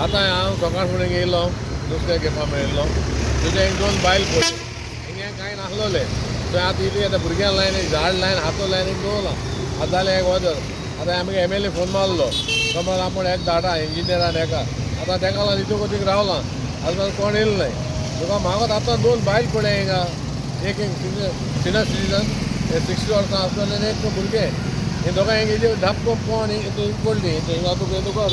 आतां हांव सकाळ फुडें येयलो, दुसऱ्या केपा मेळिल्लो. तुजे एक दोन बायल पडली, हिंगे कांय नासलोले. थंय आतां इतली आतां भुरग्यांक लायन एक झाड लायन हातो लायन एक दवरलां. आतां जालें एक वजर. आतां आमगे एम एल ए फोन मारलो, तो म्हणलो आपूण एक धाडा इंजिनियरान एका. आतां तेका लागून इतू कोतीक रावलां. आतां कोण येयलो नाय. तुका मागत आतां दोन बायल पडल्या हिंगा, एक एक सिनियर सिटीजन 60 वर्सां आसतलें आनी एक भुरगें. हे दोगां हिंगा धापको कोण हिंग पडली हिंगा तुका तुका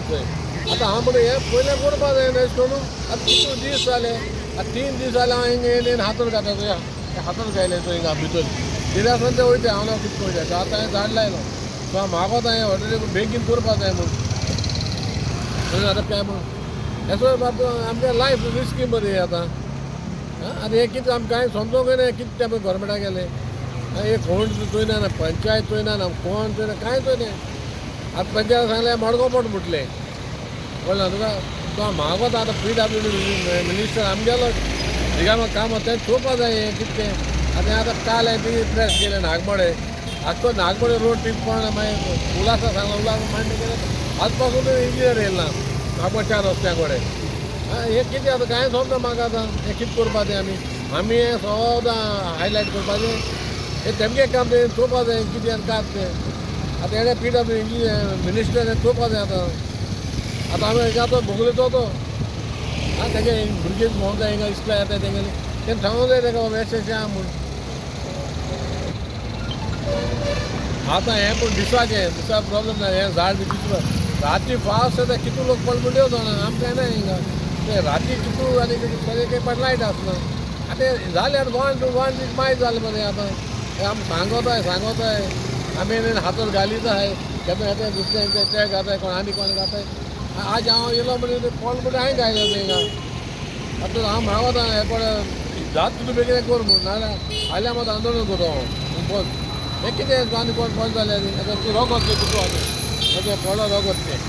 थंय. आतां हांव म्हणटा हें पयलें करपा जाय न्हय करून. आतां कितू दीस जाले, आतां 3 दीस जाले हांव हिंगा येयलें आनी हातूर घातला थंय. हातूर घायलें थंय हिंगा भितर कितें आसा तें वयता. हांव ना कितें वयता. आतां हांवें झाड लायलो. सो हांव मागोता हें ऑलरेडी बेगीन करपा जाय म्हूण. आतां काय म्हूण हेसो बाब आमगे लायफ रिस्की मरे आतां. आतां हें कितें आमकां कांय समजोंक ना कितें तें गोवोरमेंटाक गेलें. हें कोण चोयना ना, पंचायत चोयना ना, कोण चोयना, कांय चोयना. आतां पंचायत सांगलें मडगांव पोट म्हटलें, कळ्ळें ना तुका. तो मागोता आतां पी डब्ल्यू डी मिनिस्टर आमगेलो रिकामो काम तें चोवपा जाय हें कितें तें. आतां आतां काल हांवें ती प्रेस केलें नागमोडे, आख्खो नागमोडे रोड ती कोण मागीर उल्हासा सांगला, उल्हास मांडणी केलें. आज पासून इंजिनियर येयला ना नागमोड 4 रस्त्या कडेन. हें कितें आतां कांय समजना म्हाका. आतां हें कितें करपा तें आमी आमी हें सदां हायलायट करपाचें. हें तेमगे काम तें चोवपा जाय कितें आनी कात तें. आतां तेणें पी डब्ल्यू इंजिनियर मिनिस्टर हें चोवपा जाय. आतां आतां आमी आतां बोगलेचो तो आं तेगे भुरगीं भोंवता हिंगा इस्कुला येता तेंगेले तें सांगूंक जाय तेका बाबा अशें अशें आहा म्हूण. आतां हें पूण दिसाचें दिसा प्रॉब्लम ना. हें झाड बी दिसलो राती फास्ट येता, कितू लोक पडले म्हण देव जाणा. आमकां येना हिंगा तें राती कितू आनी सगळे काही पण लायट आसना. आतां जालें आतां 1 to 1 वीक मायज जालें मरे. आतां हें आमी सांगोताय सांगोताय, आमी हातोर घालीत आहाय. केन्ना येता दुसऱ्यांचे ते घाताय कोण आनी कोण घाताय. आज हांव येयलो म्हणजे कोण म्हणटा हांवें घायलें हिंगा. आतां हांव मागोता हें पळय जात तुजो बेगीन कर म्हूण, नाजाल्यार फाल्यां मात आंदोलन करता हांव बंद. हें कितें आनी कोण बंद जालें आतां तूं रोगत तें तुजो आतां पडलो रोगत तें.